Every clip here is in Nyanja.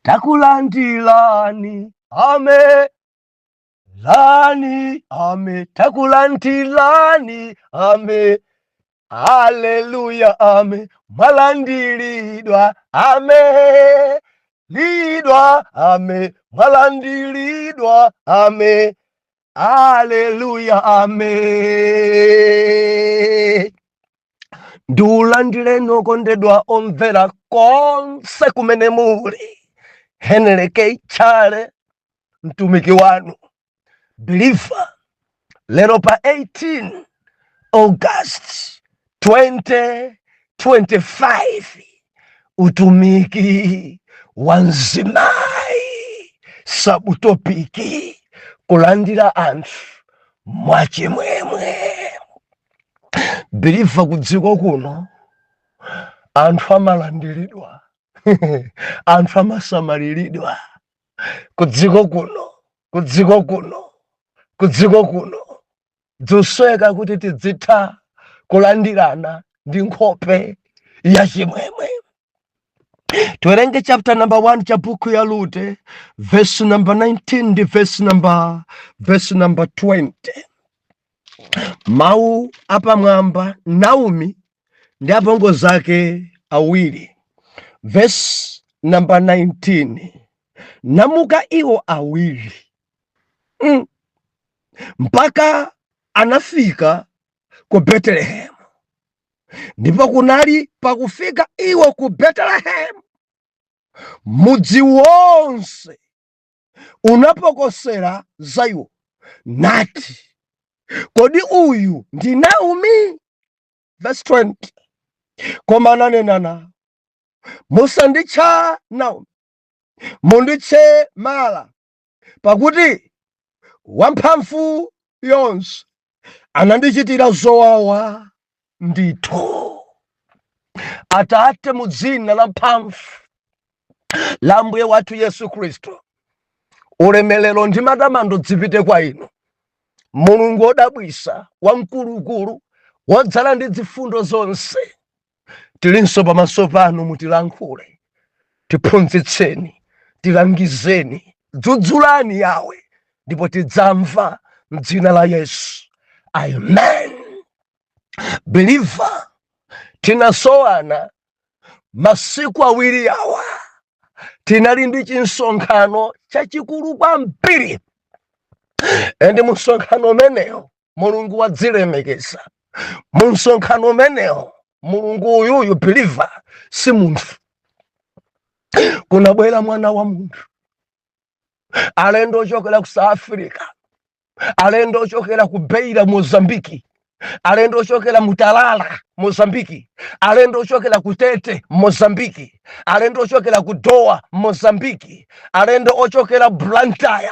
Takulandirani, ame lani, ame takulandirani, ame haleluya, ame mwalandiridwa, ame lidwa, ame mwalandiridwa, ame haleluya, ame. Ndiulandireni okondedwa omvera konse kumene muli. Henry K. Chale, mtumiki wanu believer, lero pa 18 August 2025, utumiki wa mzimayi, subtopic kulandira anthu mwachimwemwe. Believer, kudziko kuno anthu amalandiridwa, anthu amasamaliridwa. Kudziko kuno, kudziko kuno, kudziko kuno dzosweka kuti tidzitha kulandirana ndi nkhope yachimwemwe. Tiwerenge chapter number 1 cha buku ya Rute, verse number 19 ndi verse number 20. Mawu apamwamba, Naomi ndi apongozi ake awiri. Verse number 19: namuka iwo awiri mpaka anafika ku Betelehemu. Ndipo kunali pakufika iwo ku Betelehemu, mudzi wonse unapokosera za iwo, nati, "Kodi uyu ndi Naomi?" Verse 20: koma ananena nawo, "Musanditcha Naomi, munditche Mara, pakuti Wamphamvu yonse anandichitira zowawa ndithu." Atate, mu dzina la mphamvu la Mbuye wathu Yesu Khristu, ulemelero ndi matamando zipite kwa inu, Mulungu wodabwisa, wamkulukulu, wodzala ndi zifundo zonse. Tilinso pamaso panu, mutilankhule, tiphunzitseni, tilangizeni, dzudzulani Yawe, ndipo tidzamva, mdzina la Yesu, amen. Believer, tinasowana masiku 2 awa. Tinali ndi chinsonkhano chachikulu kwambiri, and msonkhano umenewo Mulungu wadzilemekeza. Mu msonkhano umenewo Mulungu uyuyu, believer, si munthu. Kunabwera mwana wa munthu, alendo ochokera ku South Africa, alendo ochokera ku Beira, Mozambiki, alendo ochokera Mutalala, Mozambiki, alendo ochokera ku Tete, Mozambiki, alendo ochokera ku Dowa, Mozambiki, alendo ochokera Blantyre,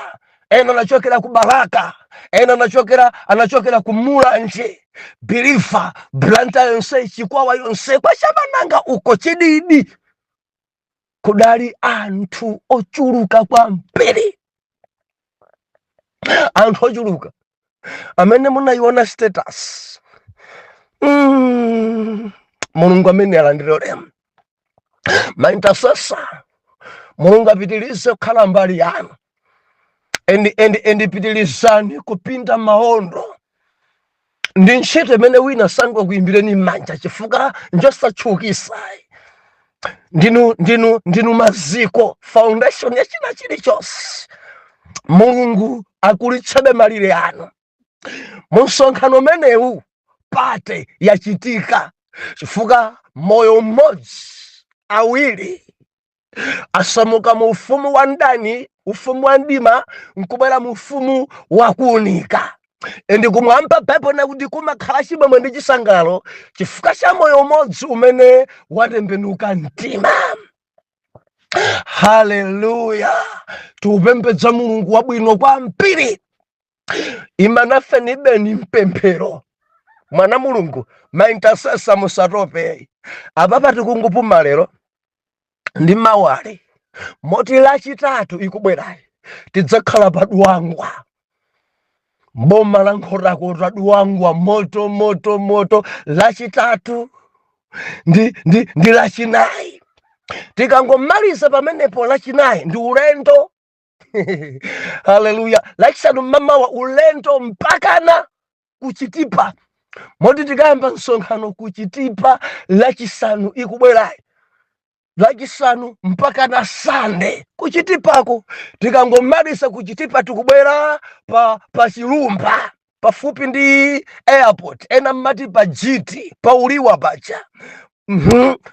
ena anachokera ku Balaka, ena anachokera ku Mulanje. Believer, Blantyre yonse, Chikwawa yonse, kwa Chamananga uko, Chididi, kudali anthu ochuluka kwambiri, anthu ochuluka. Amene munayiona status, Mulungu amene alandire ulemu. Ma intercessor, Mulungu apitirize kukhala mbali yanu, and pitirizani kupinda maondo ndi ntchito imene wina sangakuyimbireni m'manja chifukwa njosatchukisayi. Ndinu maziko, foundation ya china chilichonse. Mulungu akulitsebe malire anu. Mu msonkhano umenewu party yachitika chifukwa moyo mmodzi, awiri asamuka mu ufumu wa ndani, ufumu wa mdima, nkubwera mu ufumu wakuunika. And kumwamba Baibulo nakuti kumakhala chimwemwe ndi chisangalalo chifukwa cha moyo umodzi umene watembenuka mtima. Haleluya! Tikupembedza Mulungu wabwino kwambiri. Imanafe nibeni mpemphero, mwana Mulungu. Ma intercessor, musatope. Apapa tikungopuma lero ndi mawali, moti Lachitatu ikubwerayi tidzakhala pa Dwangwa, boma la Nkhotakota, Dwangwa, moto moto moto, Lachitatu ndi Lachinayi. Tikangomaliza pamenepo Lachinayi ndi ulendo, haleluya, Lachisanu mmamawa ulendo mpakana kuChitipa, moti tikayamba msonkhano kuChitipa Lachisanu ikubwerayi, Lachisanu mpaka na Sande kuChitipako. Tikangomaliza kuChitipa tikubwera pa Chilumba pafupi ndi airport, ena mmati pa GT, pa Uliwa paja.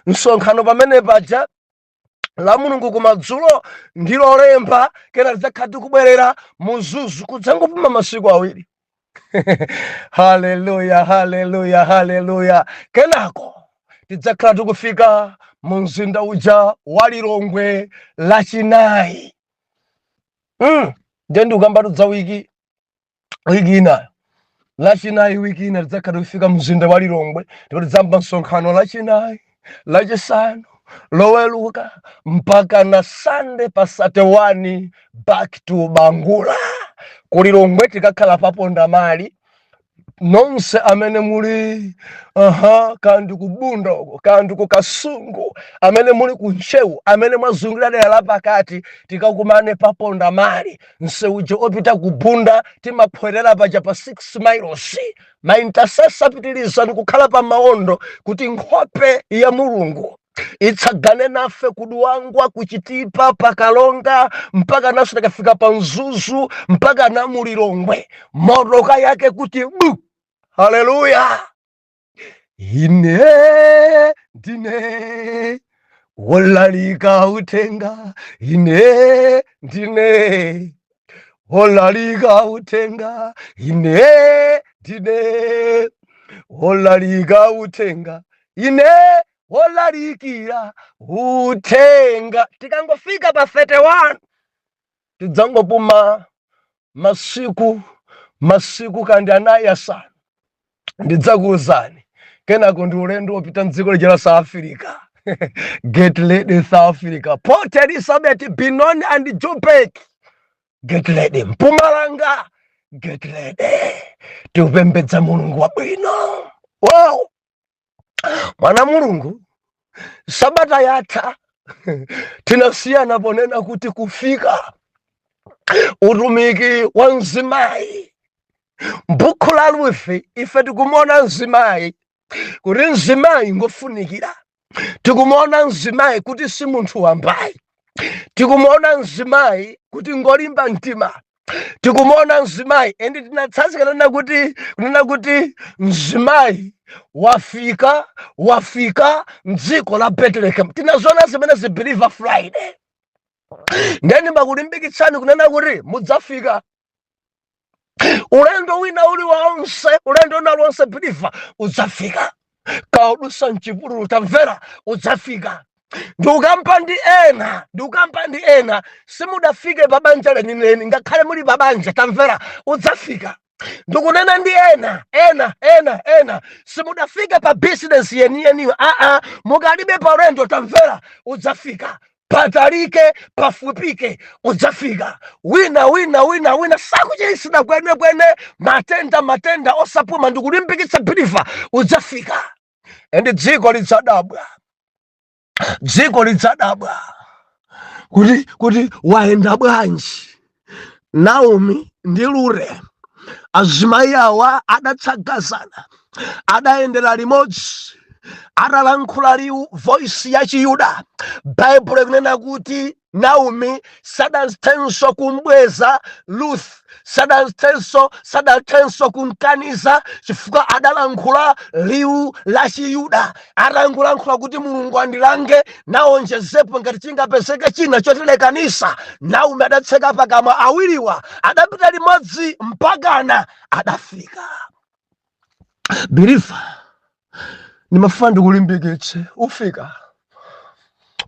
Msonkhano pamene paja la Mulungu kumadzulo ndi Lolemba, kena tidzakhala tikubwerera Mzuzu kudzangopuma masiku 2. Haleluya, haleluya, haleluya! Kenako tidzakhala tikufika mu mzinda uja wa Lilongwe Lachinayi. Ndiye ndikukamba tudza wiki inayo, Lachinayi wiki ina tidzakhala tikufika mzinda wa Lilongwe, ndipo tidzamba msonkhano Lachinayi, Lachisanu, Loweluka mpaka na Sande pa 31, back to Bangula. Ku Lilongwe tikakhala paponda mali. Nonse amene muli, aha, kandi ku Bunda uko, kandi ku Kasungu, amene muli ku Ntcheu, amene mwazungulira dera la pakati, tikakumane paponda mali, msewuja opita ku Bunda, timakhwerera paja pa 6 Miles. Ma intercessor, pitirizani kukhala pa maondo kuti nkhope ya Mulungu itsagane nafe kuDwangwa, kuChitipa, paKalonga, mpaka naso tikafika pa Mzuzu mpaka na muLilongwe, motoka yake kuti bu! Haleluya! Ine ndine wolalika uthenga, ine ndine wolalika uthenga, ine ndine wolalika uthenga, ine wolalikira uthenga. Tikangofika pa 31 tidzangopuma masiku kandi 4, 5, ndidzakuwuzani. Kenako ndi ulendo wopita mdziko lija la South Africa. Get ready, South Africa, Port Elizabeth, Benoni and Joburg, get ready. Mpumalanga, get ready. Tikupembedza Mulungu wabwino. Wow! Mwana Mulungu, sabata yatha tinasiyana ponena kuti kufika utumiki wa mzimayi m'buku la Ruthi. Ife tikumuona mzimayi kuti mzimayi ngofunikira, tikumuona mzimayi kuti si munthu wambayi, tikumuona mzimayi kuti ngolimba mtima, tikumuona mzimayi, and tinatsanzika kunena kuti mzimayi wafika mdziko la Bethlehem. Tinazoona zimene zi believer Friday. Ndeni makulimbikitsani kunena kuti mudzafika ulendo wina uli wonse, ulendo wina uliwonse, believer, udzafika. Kaudusa mchipululu, tamvera, udzafika. Ndikukamba ndi ena simudafike pa banja lenileni, ngakhale muli pa banja, tamvera, udzafika. Ndikunena ndi ena ena ena ena simudafike pa bizinesi yeniyeniyo, aa, mukalibe pa ulendo, tamvera, udzafika. Patalike, pafupike, udzafika. Wina wina wina wina sakuchirisida kwenekwene, matenda matenda osapuma, ndikulimbikitsa believer, udzafika. And dziko lidzadabwa, dziko lidzadabwa kuti wayenda bwanji. Naomi ndi Rute, azimayi awa adatsagazana, adayendera limodzi, atalankhula liwu, voice ya Chiyuda. Baibulo ikunena kuti Naomi sadathenso kumbweza Ruth, sadathenso kumkaniza, chifukwa adalankhula liwu la Chiyuda. Atangolankhula kuti, "Mulungu andilange nawonjezepo ngati chingapezeke china chotilekanisa," Naomi adatseka pakamwa. Awiriwa adapita limodzi mpakana adafika. Believer, ndimafuna ndikulimbikitse, ufika,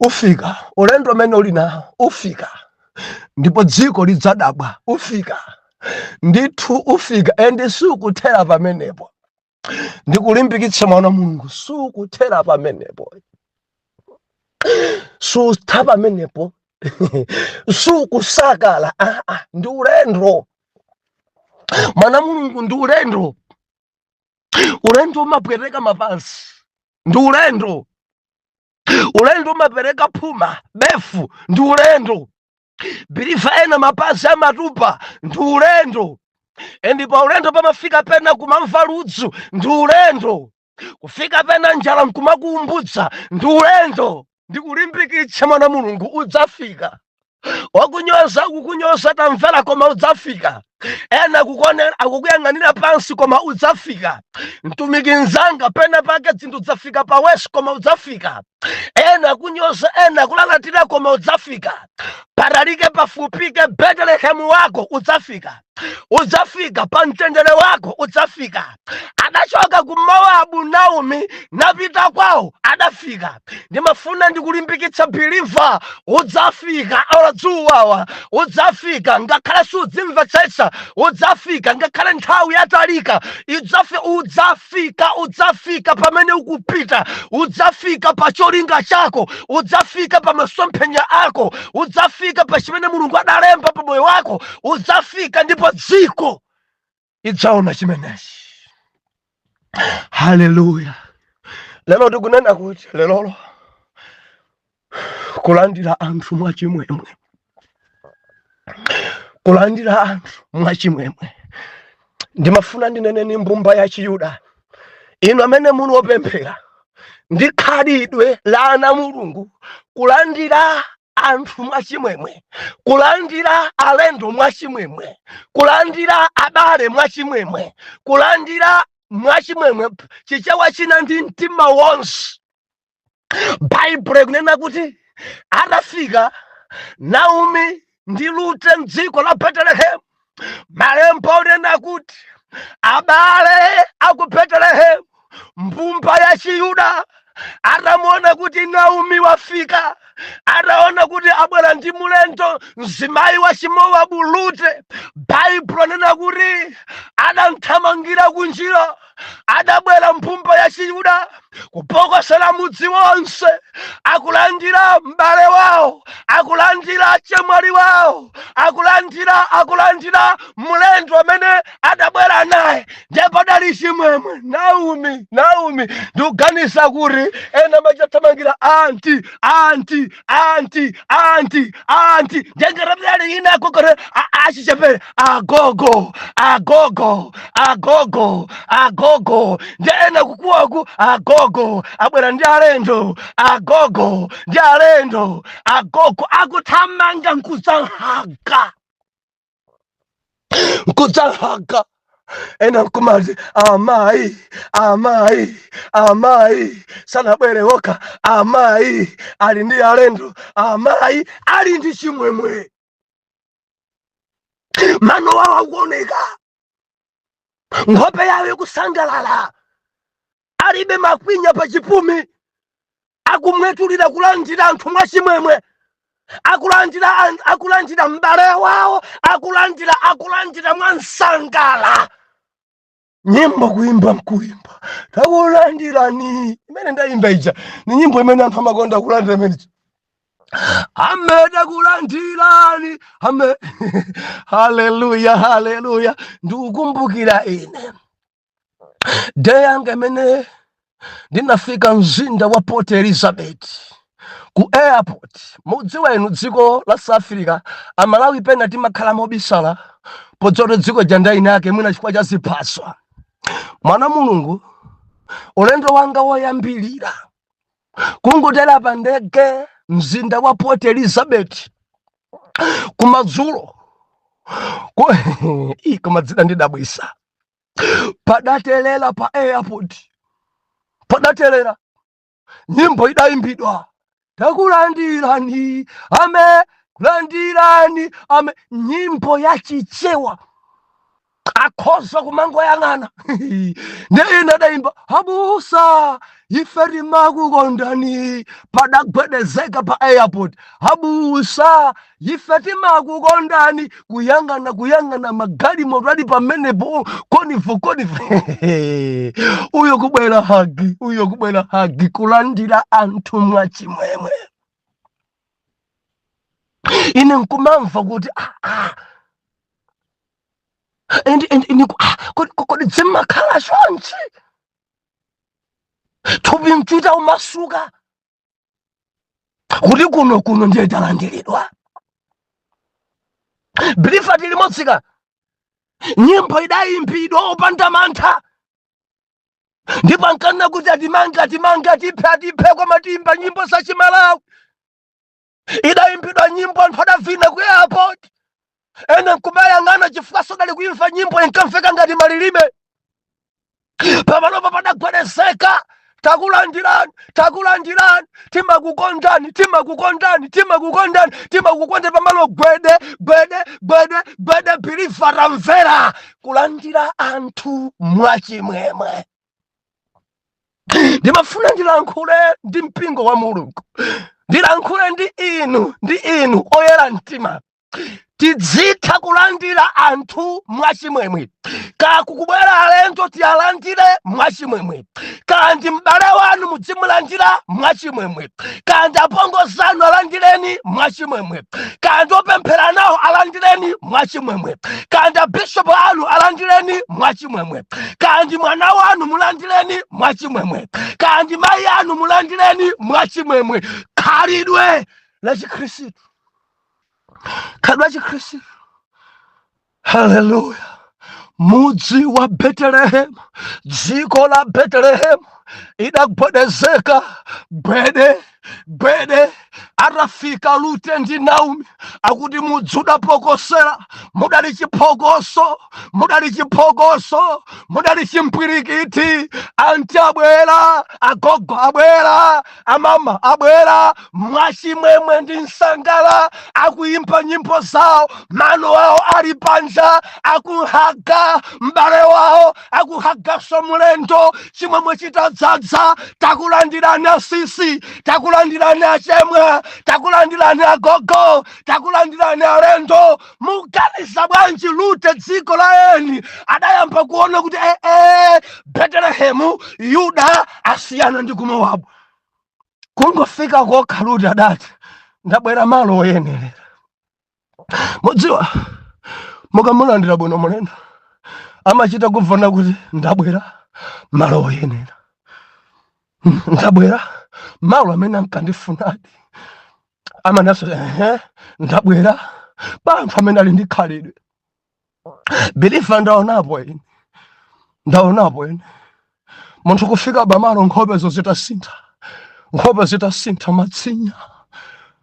ufika. Ulendo umene uli nawo ufika, ndipo dziko lidzadabwa. Ufika ndithu, ufika. And sukuthera pamenepo. Ndikulimbikitse, mwana wa Mulungu, sukuthera pamenepo, sutha pamenepo, sukusakala. Aa, ndi ulendo, mwana Mulungu, ndi ulendo. Ulendo umapweteka mapansi, ndi ulendo. Ulendo umapereka phuma, befu ndi ulendo. Believer, ena mapazi amatupa, ndi ulendo. And pa ulendo pamafika pena kumamva ludzu, ndi ulendo. Kufika pena njala nkumakuumbutsa, ndi ulendo. Ndikulimbikitsa, mwana Mulungu, udzafika. Wakunyoza kukunyoza, tamvera, koma udzafika. Ena kukonera, akukuyang'anira pansi, koma udzafika. Mtumiki mzanga, pena pake zinthu zafika pa worse, koma udzafika. Ena kunyoza, ena kulalatira, koma udzafika. Patalike, pafupike, Betelehemu wako udzafika. Udzafika pa mtendere wako, udzafika. Adachoka ku Mowabu Naomi napita kwawo, adafika. Ndimafuna ndikulimbikitsa, believer, udzafika. Olo dzuwawa, udzafika. Ngakhale sudzimvetsetsa, udzafika. Ngakhale nthawi yatalika, udzafika. Udzafika pamene ukupita, udzafika pa cholinga chako, udzafika pa masomphenya ako, udzafika pa chimene Mulungu adalemba pa moyo wako, udzafika. Ndipo dziko idzaona chimenechi. Haleluya! Lero tikunena kuti lerolo kulandira anthu mwachimwemwe, kulandira anthu mwachimwemwe. Ndimafuna ndineneni, mbumba ya Chiyuda, inu amene muli opemphera, ndi khalidwe la ana Mulungu kulandira anthu mwachimwemwe, kulandira alendo mwachimwemwe, kulandira abale mwachimwemwe, kulandira mwachimwemwe. Chichewa china ndi mtima wonse. Baibulo ikunena kuti atafika Naomi ndi Rute mdziko la Betelehemu, malemba onena kuti abale aku Betelehemu, mbumba ya Chiyuda, atamuona kuti Naomi wafika, ataona kuti abwera ndi mulendo, mzimayi wa Chimowabu Rute, Baibulo nena kuti adamthamangira kunjira. Adabwera mbumba ya Chiyuda kupokosera mudzi wonse, akulandira m'bale wawo, akulandira chemwali wawo, akulandira mlendo amene adabwera naye. Ndipo padali chimwemwe. Naomi, Naomi, ndikuganiza kuti ena amachathamangira, "Auntie, auntie, auntie, auntie, auntie." Njengerabdali inako kore achichepere, "Agogo, agogo, agogo, agogo." Ndi ena kukuwaku, "Agogo abwera ndi alendo, agogo ndi alendo, agogo." Akuthamanga nkudzahaga, nkudzahaga. Ena nkumati, "Amayi, amayi, amayi sanabwere okha, amayi ali ndi alendo, amayi ali ndi chimwemwe." Mano wawo akuoneka, nkhope yawo ikusangalala, alibe makwinya pa chipumi, akumwetulira kulandira anthu mwachimwemwe, akulandira m'bale wawo, akulandira mwansangala. Nyimbo kuimba, mkuimba, "Takulandirani," imene ndayimba ija ni nyimbo imene anthu amakonda kulandira imene ame, "Takulandirani ame." Haleluya, haleluya! Ndikukumbukira ine day yanga imene ndinafika mzinda wa Port Elizabeth ku airport. Mudziwa inu, dziko la South Africa, Amalawi pena timakhala mobisala podziwa kuti dziko jandaini ake mwina chifukwa cha ziphaso. Mwana Mulungu, ulendo wanga woyambilira kungotera pa ndege mzinda wa Port Elizabeth kumadzulo, koma dzida ndidabwisa, padatelera pa airport, padatelera. Nyimbo idayimbidwa, "Takulandirani ame, kulandirani ame," nyimbo ya Chichewa. Akhoza kumangoyang'ana. Ndi ina adayimba, "Abusa ife timakukondani." Padagwedezeka pa airport, "Abusa ife timakukondani." Kuyang'ana, kuyang'ana magalimoto ali pamenepo, convoy, convoy, uyo kubwera hug, uyo kubwera hug, kulandira anthu mwachimwemwe. Ine nkumamva kuti ah, ah. Kodi zimakhala chonchi? Thupi mchita umasuka. Kuti kuno kuno ndiye talandiridwa. Believer, tilimotsika nyimbo idayimbidwa opanda mantha, ndipo ankanena kuti atimange, atimange, atiphe, atiphe, koma tiyimba nyimbo zachimalawi. Idayimbidwa nyimbo, anthu adavina ku airport, ena nkumayang'ana chifukwa sodali kuimva nyimbo, inkamveka ngati malilime. Pamalopo padagwedezeka. Takulandirani, takulandirani, timakukondani, timakukondani, timakukondani, timakukondani. Pamalo gwede, gwede, gwede, gwede. Believer, tamvera, kulandira anthu mwachimwemwe. Ndimafuna ndilankhule ndi mpingo wa Mulungu, ndilankhule ndi inu, ndi inu oyera mtima. Tidzitha kulandira anthu mwachimwemwe. Kakukubwera alendo, tiyalandire mwachimwemwe. Kandi m'bale wanu, mudzimulandira mwachimwemwe. Kandi apongozi anu, alandireni mwachimwemwe. Kandi opemphera nawo, alandireni mwachimwemwe. Kandi abishopu anu, alandireni mwachimwemwe. Kandi mwana wanu, mulandireni mwachimwemwe. Kandi mayi anu, mulandireni mwachimwemwe. Khalidwe la Chikhristu, khalidwe la Chikhristu. Haleluya! Mudzi wa Betelehemu, dziko la Betelehemu idagwedezeka, gwede, gwede, atafika Rute ndi Naomi. Akuti mudzi udapokosera, mudali chiphokoso, mudali chiphokoso, mudali chimpwirikiti. Anti abwera, agogo abwera, amama abwera mwachimwemwe ndi msangala, akuyimba nyimbo zawo, mano awo ali panja, akuhaga m'bale wawo, akuhaganso mlendo, chimwemwe chitadzadza. Takulandirani asisi, takulandirani achemwa, takulandirani agogo, takulandirani alendo. Muganiza bwanji? Rute, dziko la eni, adayamba kuona kuti ee, Betelehemu Yuda asiyana ndi ku Mowabu. Kungofika kokha, Rute adati, "Ndabwera malo oyenerera." Mudziwa, mukamulandira bwino mulendo, amachita kubvana kuti ndabwera malo oyenera, ndabwera malo amene ankandifunadi. Amananso, ehe, ndabwera pa anthu amene ali ndi khalidwe. Believer, ndaonapo ine, ndaonapo ine munthu kufika pamalo, nkhope zitasintha, nkhope zitasintha matsinya.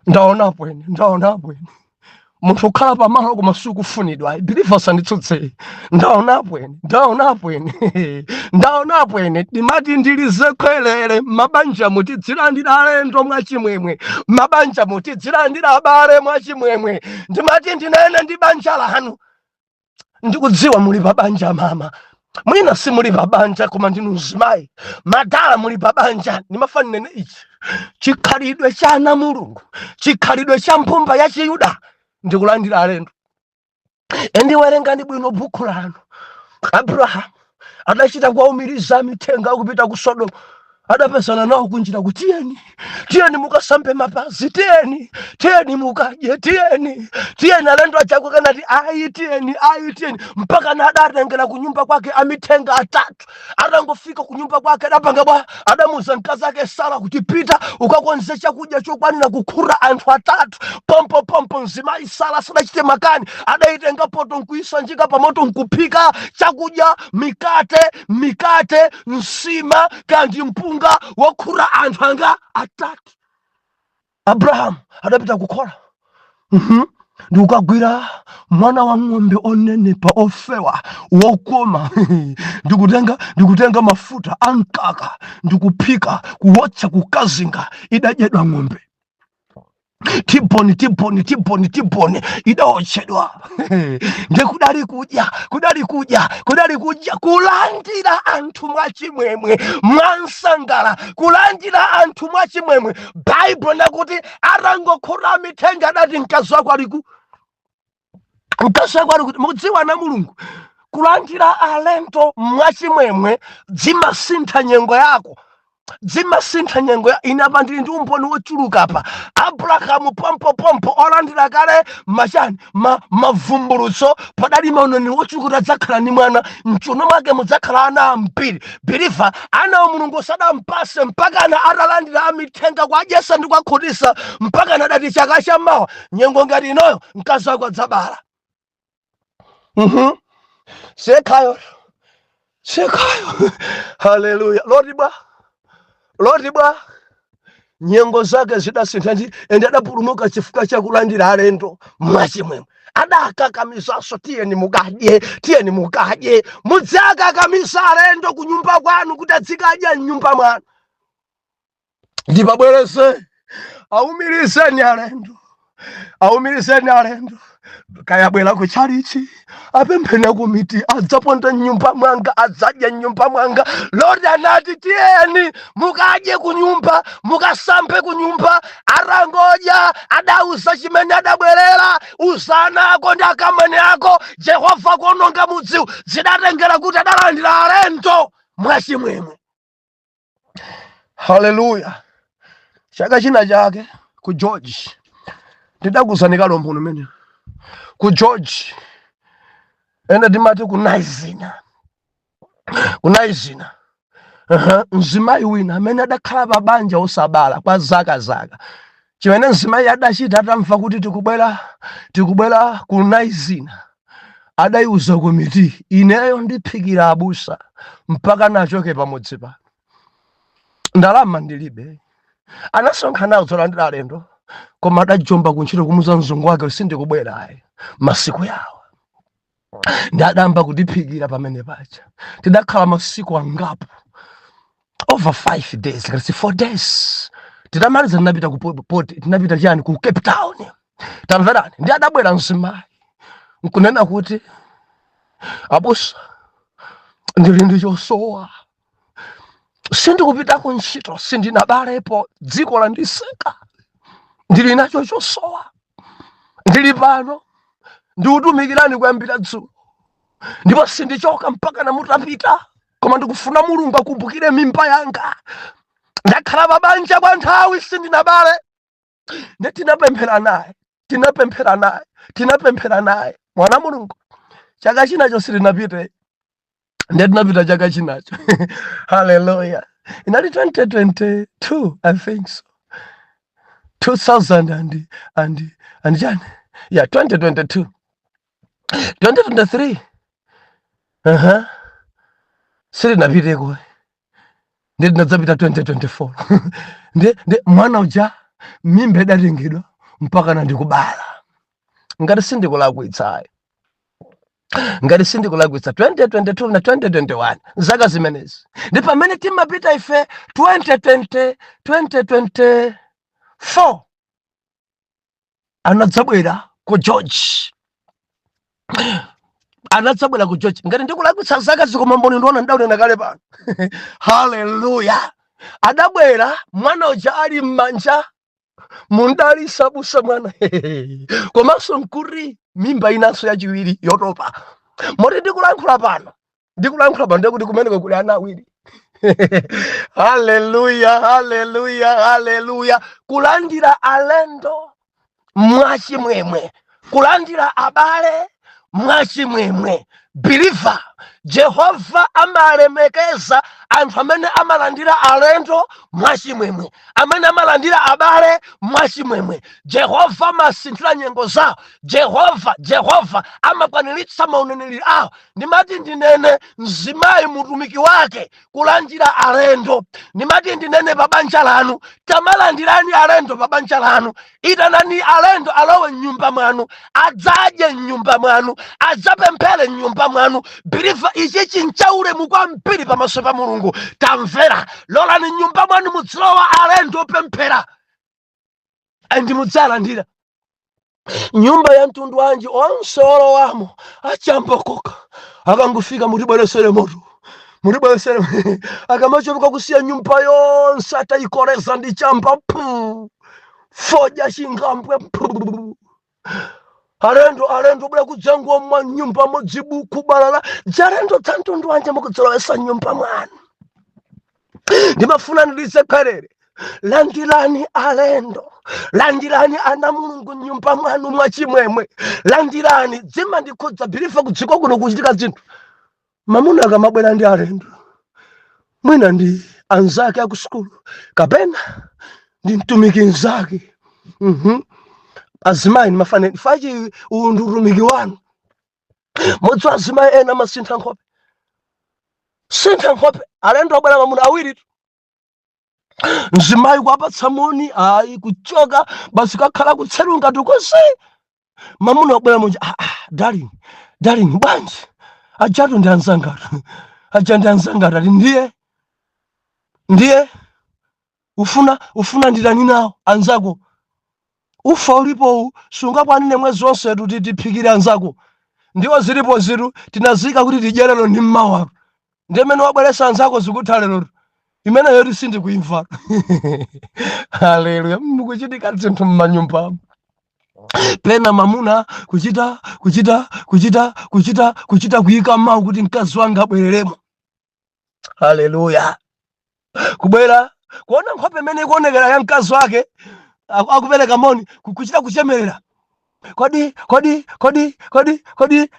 Ndaonapo ine, ndaonapo ine munthu kukhala pamalo koma sikufunidwa. Believer, sanditsutse. Ndaonapo ine, ndaonapo ine, ndaonapo ine. Ndimati ndilize khwelere, mabanja mutidzilandira alendo mwachimwemwe, mabanja mutidzilandira abale mwachimwemwe. Ndimati ndinene ndi banja lanu. Ndikudziwa muli pa banja, mama, mwina simuli pa banja koma ndinu mzimayi, madala muli pa banja. Ndimafuna ndinene ichi: chikhalidwe cha ana Mulungu, chikhalidwe cha mbumba ya Chiyuda ndikulandira alendo. Endiwerengani bwino bhuku lanu. Abrahamu adachita kuwaumiriza amithenga akupita ku Sodomu, adapezana nawo kunjira kuti, "Tiyeni, tiyeni mukasambe mapazi, tiyeni, tiyeni mukadye, tiyeni, tiyeni." Alendo achako kanati, "Ayi, tiyeni, ayi, tiyeni," mpaka na adatengera ku nyumba kwake amithenga atatu. Atangofika ku nyumba kwake, adapanga bwa? Adamuza mkazi ake Sara kuti, "Pita ukakonze chakudya chokwanira kukhura anthu atatu." Pompo pompo mzimayi Sara sadachite makani, adayitenga poto nkuisanjika pamoto nkuphika chakudya, mikate, mikate, nsima kandi mpunga wokhura anthu anga atatu. Abrahamu adapita kukhola ndikukagwira mwana wa ng'ombe onenepa, ofewa, wokoma, ndikutenga mafuta amkaka, ndikuphika, kuwotcha, kukazinga. Idadyedwa ng'ombe, T-bone, T-bone, T-bone, T-bone idawotchedwa. Ndekudali kudya, kudali kudya, kudali kudya, kulandira anthu mwachimwemwe, mwansangala, kulandira anthu mwachimwemwe. Baibulo nakuti atangokhuta mithenga, adati, "Mkazi wako aliku? Mkazi wako ali kuti?" Mudziwa na Mulungu, kulandira alendo mwachimwemwe dzimasintha nyengo yako. Zimasintha nyengo ya ine. Apa ndili ndi umboni wochuluka apa. Abrahamu pompopompo olandira kale machani, mavumbulutso, padali mauneneri wochuluka kuti adzakhala ndi mwana, mchuno mwake mudzakhala ana ambiri. Believer, ana wa Mulungu sadampase mpakana atalandira amithenga, kwadyesa ndi kwakhutisa, mpakana adati chaka chammawa nyengo ngati inoyo mkazi wako adzabala. Sekhayo, sekhayo. Haleluya! Loti bwa, Loti bwa, nyengo zake zidasintha ndi ende adapulumuka chifukwa chakulandira alendo mwachimwemwe. Adakakamizanso, "Tiyeni mukadye, tiyeni mukadye." Mudzakakamisa alendo kunyumba kwanu kuti adzikadya mnyumba mwanu. Ndipabwereze, aumirizeni alendo, aumirizeni alendo. Kayabwera ku chalichi, apempheni akomiti, adzaponda mnyumba mwanga, adzadya mnyumba mwanga. Loti anati, "Tiyeni mukadye ku nyumba, mukasambe ku nyumba." Atangodya adauza chimene adabwerera, "Uzana ako ndi akamwene ako, Jehova kuononga mudziwu." Zidatengera kuti adalandira alendo mwachimwemwe. Haleluya! Chaka china chake ku George, ndidakuuzani kalombo umene ku George, ena timati ku Naizina, ku Naizina. Mzimayi wina amene adakhala pa banja osabala kwa zaka zaka, chimene mzimayi adachita atamva kuti tikubwera ku Naizina, adayiuza komiti, "Ineyo ndiphikira abusa mpaka nachoke pamudzi pano. Ndalama ndilibe." Anasonkhana nawo zolandira alendo, koma adajomba kuntchito kumuza mzungu wake, "Sindikubwera ayi masiku yawo." Ndi adamba kutiphikira pamene paja. Tidakhala masiku angapo, over 5 days kasi 4 days. Titamaliza tinapita ku port, tinapita chani, ku Cape Town. Tamverani, ndi adabwera mzimayi nkunena kuti, "Abusa, ndili ndi chosowa. Sindikupita ku ntchito, sindinabalepo, dziko landiseka. Ndili nacho chosowa. Ndili pano ndikutumikirani kuyambira dzulo, ndipo sindichoka mpaka namutapita, koma ndikufuna Mulungu akumbukire mimba yanga. Ndakhala pabanja kwa nthawi, sindinabale." Ndi tinapemphera naye, tinapemphera naye, tinapemphera naye. Mwana Mulungu, chaka chinacho sitinapite, ndiye tinapita chaka chinacho. Haleluya! Inali 2022, I think so, 2000 and chani, yeah, 2022, 2023. Sitinapiteko, ndi tinadzapita 2024. Ndi mwana uja mimba idatengedwa mpaka nandikubala. Ngati sindikulakwitsa, ngati sindikulakwitsa, 2022 na 2021, zaka zimenezi. Ndi pamene timapita ife 2020, 2024, anadzabwera ku George, anadzabwera ku George. Ngati ndikulakwitsa zaka zikoma, mboni ndiona ndaunena kale pano. Haleluya! Adabwera mwana uja ali m'manja, "Mundalisa busa mwana." Komanso nkuti mimba inanso yachiwiri yotopa, moti ndikulankhula pano, ndikulankhula pano, ndikuti kumeneko kuli ana awiri. Haleluya, haleluya, haleluya! Kulandira alendo mwachimwemwe, kulandira abale mwachimwemwe. Believer, Jehova amalemekeza anthu amene amalandira alendo mwachimwemwe, amene amalandira abale mwachimwemwe. Jehova amasinthira nyengo zawo. Jehova amakwaniritsa mauneneri awo. Ndimati ndinene, mzimayi mutumiki wake kulandira alendo. Ndimati ndinene, pa banja lanu tamalandirani alendo. Pa banja lanu itanani alendo alowe mnyumba mwanu, adzadye mnyumba mwanu, adzapemphere mnyumba mwanu. Believer, ichi chinchaulemu kwambiri pamaso pa Mulungu. Tamvera, lolani mnyumba mwanu mudzilowa alendo opemphera and mudzalandira. Nyumba ya mtundu wanji onse olowamo achambokoka? Akangofika, "Mutibweresere moto, mutibweresere." Akamachoka kusiya nyumba yonse atayikoleza ndi chamba, phu, fodya chingambwe, phu. Alendo, alendo bwera kudzangomwa nyumba modzibuku balala. Dzalendo dza mtundu wanje mukudzilowesa nyumba mwanu? Ndimafuna ndilize khwerere. Landirani alendo, landirani ana Mulungu mnyumba mwanu mwachimwemwe, landirani. Zimandikhudza, believer, kudziko kuno kuchitika zinthu. Mamuna akamabwera ndi alendo, mwina ndi anzake aku sukulu kapena ndi mtumiki mnzake. Azimayi, ndimafane fachi, uwu ndi utumiki wanu. Mudziwa, azimayi ena amasintha nkhope, sintha nkhope. Alendo abwera, mamuna awiri tu, mzimayi kuwapatsa moni, ayi, kuchoka basi, kakhala kutseru ngati konse. Mamuna wabwera munja, "Ah, ah, darling, darling, bwanji? Ajatu ndi anzangatu, aja ndi anzangatu." Ati, "Ndiye, ndiye ufuna nditani nawo anzako? Ufa ulipowu sungakwanire mwezi wonse, tuti tiphikire anzako. Ndiwo zilipo zitu tinazika kuti tidyerero ndi mmawa, ndi mmene wabweresa anzako zikutha lero. Imeneyo ti sindikuimva." Haleluya! Mukuchitika zinthu mmanyumbamo. Pena mamuna kuchita kuchita kuchita kuchita kuchita kuyika mawu kuti mkazi wanga abwereremo. Haleluya! Kubwera kuona nkhope imene ikuonekera ya mkazi wake akupereka moni, kuchita kuchemerera, "Kodi, kodi, kodi, kodi, kodi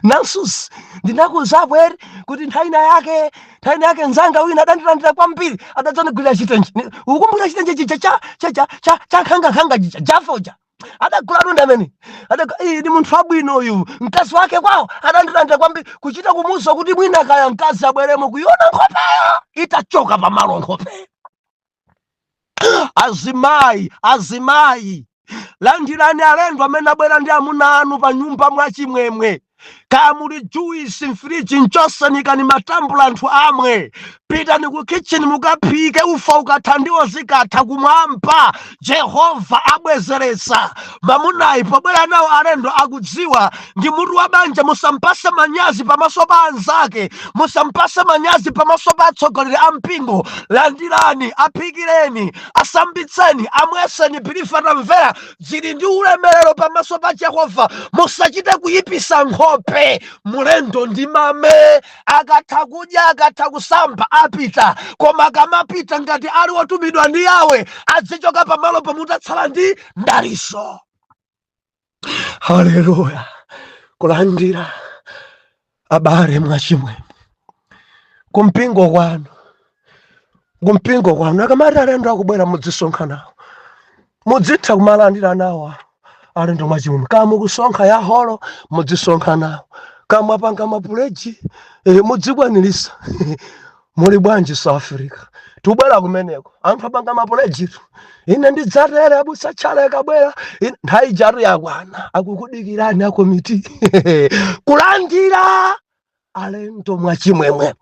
nansus ndinakuzapo eri kuti nthawi ina yake nzanga wina adandilandira kwambiri, adadzandigulira chitenje. Ukumbukira chitenje chija cha nkhangankhanga chija jafoja adagula tunda amene iyi ndi munthu wabwino uyu, mkazi wake kwawo adandilandira kwambiri." Kuchita kumuwuza kuti mwina kaya mkazi abweremo, kuiona nkhopeyo itachoka pamalo nkhopeyo. Azimayi, azimayi, landirani alendo amene abwera ndi amuna anu pa nyumba mwachimwemwe. Kaya muli juisi mfriji, nchosanikani matambula anthu amwe. Pitani ku kitchen mukaphike. Ufa ukatha, ndiwo zikatha, kumwamba Jehova abwezeretsa. Mamunayi pobwera nawo alendo akudziwa ndi mutu wa banja. Musampase manyazi pamaso pa anzake, musampase manyazi pamaso pa atsogoleri a mpingo. Landirani, aphikireni, asambitseni, amweseni. Believer, tamvera, zili ndi ulemerero pamaso pa Jehova. Musachite kuyipisa nkhope mulendo ndi mame. Akatha kudya, akatha kusamba, apita. Koma akamapita, ngati ali wotumidwa ndi Yawe, azichoka pamalo pomutatsala ndi ndaliso. Haleluya! Kulandira abale mwachimwemwe kumpingo kwanu, kumpingo kwanu akamati alendo akubwera, mudzisonkha nawo, mudzitha kumalandira nawo alendo mwachimwemwe. Kaya mukusonkha ya holo, mudzisonkha nawo. Kaya mwapanga ma pledge, mudzikwanirisa. Muli bwanji South Africa? Tubwera kumeneko. Anthu apanga ma pledge tu, "Ine ndidzatere abusa Tchale kabwera." Nthawi ijatu yakwana, akukudikirani akomiti. Kulandira alendo mwachimwemwe,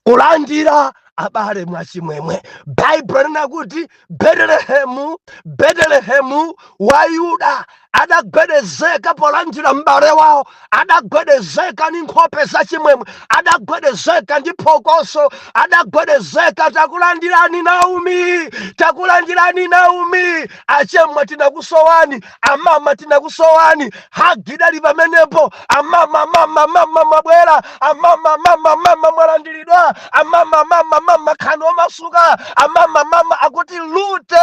kulandira abale mwachimwemwe. Baibulo linena kuti Betelehemu, Betelehemu wa Yuda adagwedezeka polandira m'bale wawo, adagwedezeka ndi nkhope zachimwemwe, adagwedezeka ndi phokoso, adagwedezeka. "Takulandirani Naomi, takulandirani Naomi, achemwa tinakusowani, amama tinakusowani." Hug idali pamenepo. "Amama, mama, mama, mwabwera amama, mama, mama, mwalandiridwa amama, mama, mama, khani omasuka amama, mama." Akuti Rute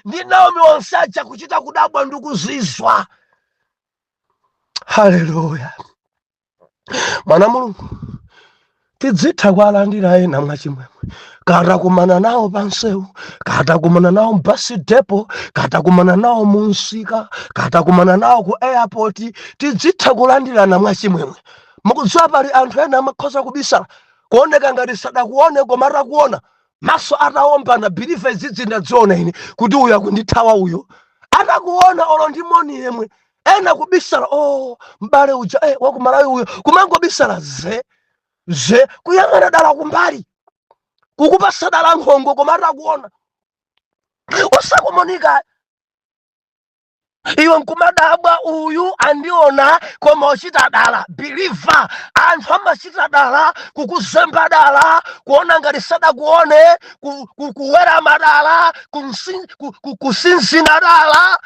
ndi Naomi onse aja kuchita kudabwa ndi kuzizwa. Haleluya! Mwana Mulungu, tidzitha kuwalandira ena mwachimwemwe. Katakumana nawo pansewu, katakumana nawo m'bus depot, katakumana nawo munsika, katakumana nawo ku airport, tidzitha kulandirana mwachimwemwe. Mukudziwa, pali anthu ena amakhoza kubisala, kuoneka ngati sadakuone, koma atakuona, maso atawombana, believer, idzidzi ndadziona ine kuti uyu akundithawa uyo. Atakuona, olo ndi moni yemwe, ena kubisala, "Oh, mbale uja, wakumalawi uyo," kumangobisala ze ze, kuyang'ana dala kumbali, kukupasa dala nkhongo, koma atakuona osakumonika iwe nkumadabwa, "Uyu andiona koma ochita dala." Believer, anthu amachita dala kukuzemba dala, kuona ngati sadakuone, kuwerama dala, kusinzina dala,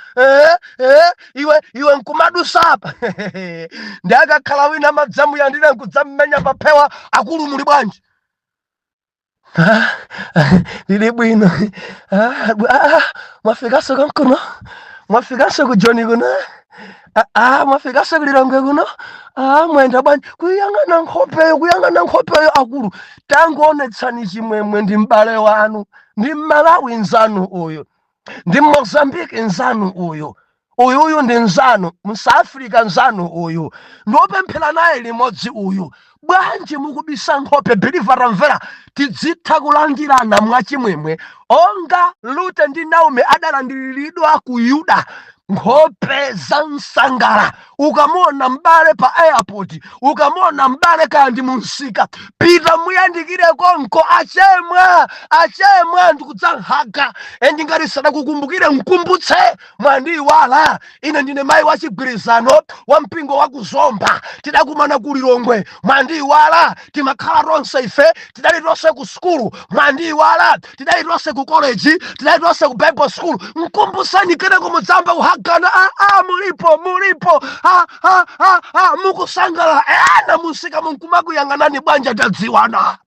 iwe nkumadusapa. Ndi akakhala wina amadzamuyandira nkudzamumenya paphewa, "Akulu, muli bwanji?" Ah, lili bwino. Ah, ah, mwafikanso konkuno, mwafikanso ku Joni kuno. Ah, ah, mwafikanso ku Lilongwe kuno. Ah, mwayenda bwanji? Kuyang'ana nkhopeyo, kuyang'ana nkhopeyo. Akulu, tangoonetsani chimwemwe. Ndi m'bale wanu, ndi Mmalawi nzanu uyu, ndi Mozambiki nzanu uyu, uyuyu ndi nzanu, Msouth nzanu uyu, ndiwopemphera naye limodzi uyu. Bwanji mukubisa nkhope? Believer, tamvera, tidzitha kulandirana mwachimwemwe onga Rute ndi Naomi adalandiridwa ku Yuda, nkhope za msangala. Ukamuona m'bale pa airport, ukamuona m'bale kaya ndi munsika, pita muyandikire konko, achemwa, achemwa, ndikudzamhaga. And ngati sadakukumbukire, mkumbutse: "Mwandiyiwala? Ine ndine mayi wa chigwirizano wa mpingo wa Kuzomba, tidakumana ku Lilongwe. Mwandiyiwala? Timakhala tonse ife, tidali tonse ku sukulu. Mwandiyiwala? Tidali tonse ku college, tidali tonse ku Bible school." Mkumbutsani, kenako mudzamba kuhagana. Ah, ah, mulipo, mulipo. Ah, ah, ah, ah, mukusangala. Ena musika munkumakuyang'anani, bwanja tadziwana,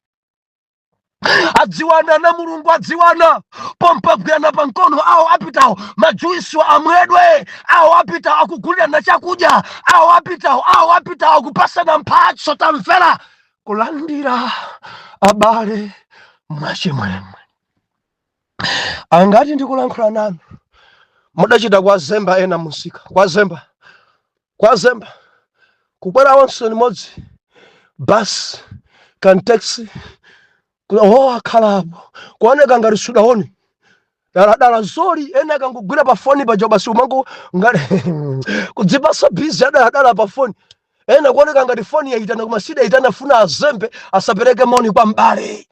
adziwana na Mulungu, adziwana pompagwirana pa mkono. Awo apitawo, majuisi amwedwe. Awo apitawo, akugulirana chakudya. Awo apitawo, awo apitawo, akupasana mphatso. Tamvera, kulandira abale mwachimwemwe. Angati ndikulankhula nanu mudachita kwa zemba ena musika, kwa zemba, kwa zemba, kukwera onse limodzi basi kan taxi, oh, akhalapo kuoneka ngati sudaone daladala zoli. Ena akangogwira pa foni paja basi, umango ngati kudzipasa busy adaladala pa foni. Ena kuoneka ngati foni yaitana koma sidaitana, funa azembe asapereke moni kwa mbale.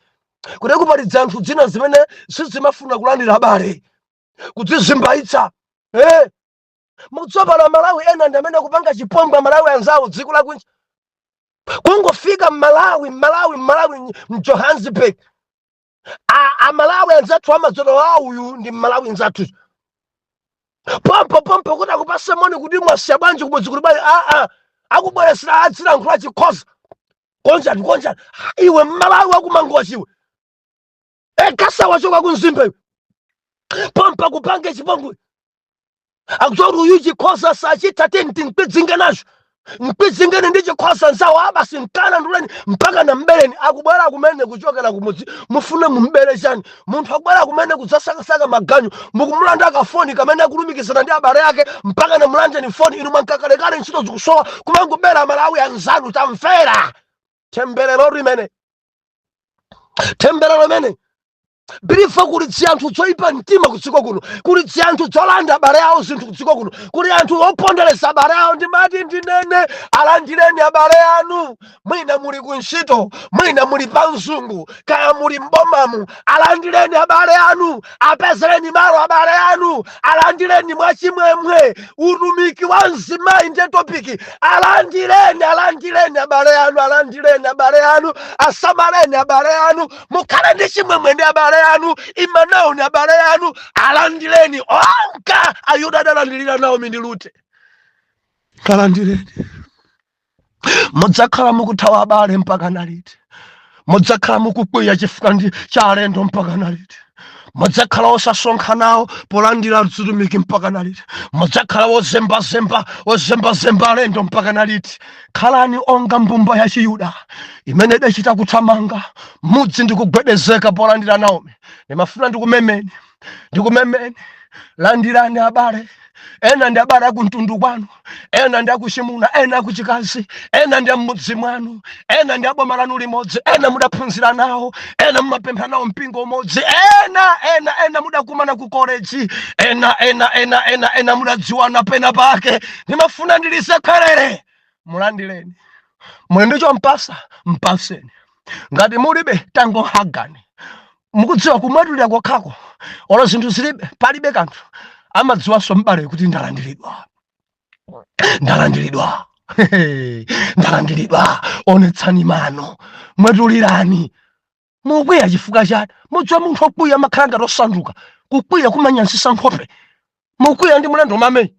Kuti kupatidza anthu dzina zimene sizimafuna kulandira abale, kudzizimbaitsa, eh. Mutsopano Malawi ena ndi amene akupanga chipongwe Malawi anzawo dziko lakunja. Kungofika Mmalawi, Mmalawi, Mmalawi mJohannesburg, Amalawi anzathu amadzona wa uyu ndi Mmalawi nzathu. Pompo pompo kuti akupase moni kuti mwasiya bwanji kumudzi, kuti bwanji, aa, akubweresera adzilankhula chikhoza konjani konjani. Iwe Mmalawi wakumangochiwe ekasa wachoka kumzimba iwe, pompa kupange chipongwe. Akudziwa kuti uyu chikhoza sachitha, tenti mkwidzinge nacho, mkwidzingeni ndi chikhoza nzawo abasi mkana nduleni mpaka na mbeleni. Akubwera kumene kuchokera kumudzi, mufune mumbere chani? Munthu akubwera kumene kudzasakasaka maganyu, mukumulanda kafoni kamene akulumikizana ndi abale ake, mpaka na mulandeni foni. Inu mwankakalekale ntchito zikusowa, kumangobera Malawi anzanu. Tamvera, temberero limene, temberero limene, believer. Kuli anthu zoyipa mtima kudziko kuno, kuli anthu zolanda abale awo zinthu kudziko kuno, kuli anthu opondereza abale awo. Ndimati ndinene, alandireni abale anu. Mwina muli ku ntchito, mwina muli pa mzungu, kaya muli mbomamu, alandireni abale anu, apezereni malo abale anu, alandireni mwachimwemwe. Utumiki wa mzimayi ndiye topic. Alandireni, alandireni abale anu, alandireni abale anu, asamaleni abale anu, mukhale ndi chimwemwe ndi abale anu, imanawo ni abale anu, alandireni onka Ayuda adalandirira Naomi ndi Rute. Kalandireni. Mudzakhala mukuthawa abale mpaka naliti? Mudzakhala mukukwiya chifukwa ndi cha alendo mpaka naliti? Mudzakhala osasonkha nawo polandira zitumiki mpaka naliti? Mudzakhala wozembazemba, ozembazemba alendo mpaka naliti? Khalani onga mbumba ya Chiyuda imene idachita kuthamanga mudzi ndi kugwedezeka polandira Naomi. Ndimafuna ndikumemeni, ndikumemeni, landirani abale. Ena ndi abale akumtundu kwanu, ena ndi akuchimuna, ena akuchikazi, ena ndi am'mudzi mwanu, ena ndi aboma lanu limodzi, ena mudaphunzira nawo, ena mumapemphera nawo mpingo umodzi, ena, ena, ena mudakumana ku koleji, ena, ena, ena, ena, ena mudadziwana pena pake. Ndimafuna ndilise kwerere, mulandireni. Muli ndicho mpasa, mpaseni. Ngati mulibe, tangohagani. Mukudziwa kumwetulira kokhako, olo zinthu zilibe, palibe kanthu, amadziwanso m'bale kuti ndalandiridwa, ndalandiridwa, ndalandiridwa. Onetsani mano, mwetulirani. Mukwiya chifukwa chani? Mudziwa munthu okwiya amakhala ngati osanduka. Kukwiya kumanyansisa nkhope. Mukwiya ndi mlendo mame.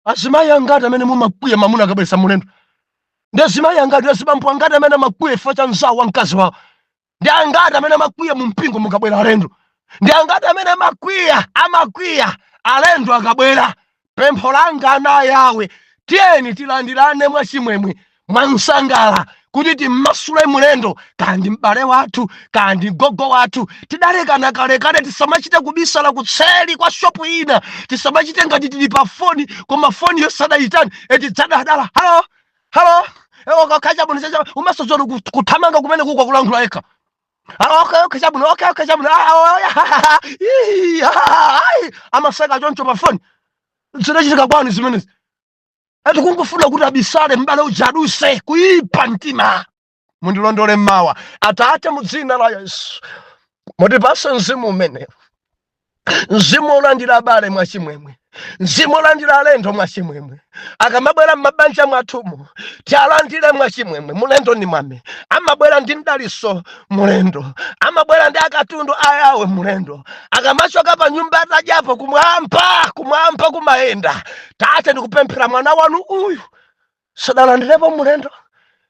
Azimayi angati amene mumakwiya mamuna akabweretsa mulendo? Ndi azimayi angati, azibambo angati amene amakwiya chifukwa cha mzawo wa mkazi wawo? Ndi angati amene amakwiya mu mpingo mukabwera alendo? Ndi angati amene amakwiya, amakwiya alendo akabwera? Pempho langa, ana Yawe, tiyeni tilandirane mwachimwemwe, mwansangala, kuti timmasule mulendo, kandi m'bale wathu, kandi gogo wathu tidalekana kalekale. Tisamachite kubisala kutseli kwa shopu ina, tisamachite ngati tili pa foni koma foni yosadayitani eti dzadadala, "Hello, hello, kachabwino chacha." Umasozera kuthamanga kumene kukwa kulankhula yekha. "Ah, okay, chabwino, okay, chabwino." Ah, oh, yeah, ii, ah, ai. Amaseka choncho pa foni. Zinachitika kwani zimenezi? Ati kungofuna kuti abisale, m'bale uja aduse, kuyipa mtima. Mundilondole mmawa, Atate, mu dzina la Yesu. Mutipase mzimu umenewu, mzimu olandira abale mwachimwemwe, mzimu olandira alendo mwachimwemwe. Akamabwera m'mabanja mwathumu, tialandire mwachimwemwe. Mulendo ni mwame, amabwera ndi mdaliso. Mulendo amabwera ndi akatundu ayawe. Mulendo akamachoka pa nyumba atadyapo, kumwamba, kumwamba kumayenda. Tate, ndikupemphera, mwana wanu uyu sadalandirepo mulendo,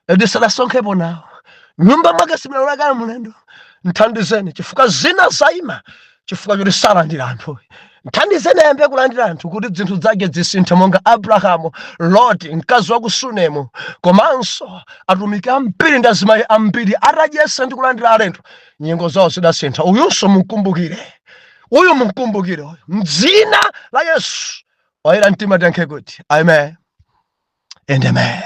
edi sadasonkhepo nawo, nyumba mwake simunalakala mulendo. Mthandizeni, chifukwa zina zaima chifukwa choti salandira anthu. Mthandizeni ayambe kulandira anthu kuti zinthu zake zisinthe, monga Abrahamu, Loti, mkazi wa ku Sunemu, komanso atumiki ambiri ndi azimayi ambiri. Atadyesa ndi kulandira alendo, nyengo zawo zidasintha. Uyunso mumkumbukire uyu, mumkumbukire uyu, mdzina la Yesu. Oyera mtima tiyankhe kuti amen and amen.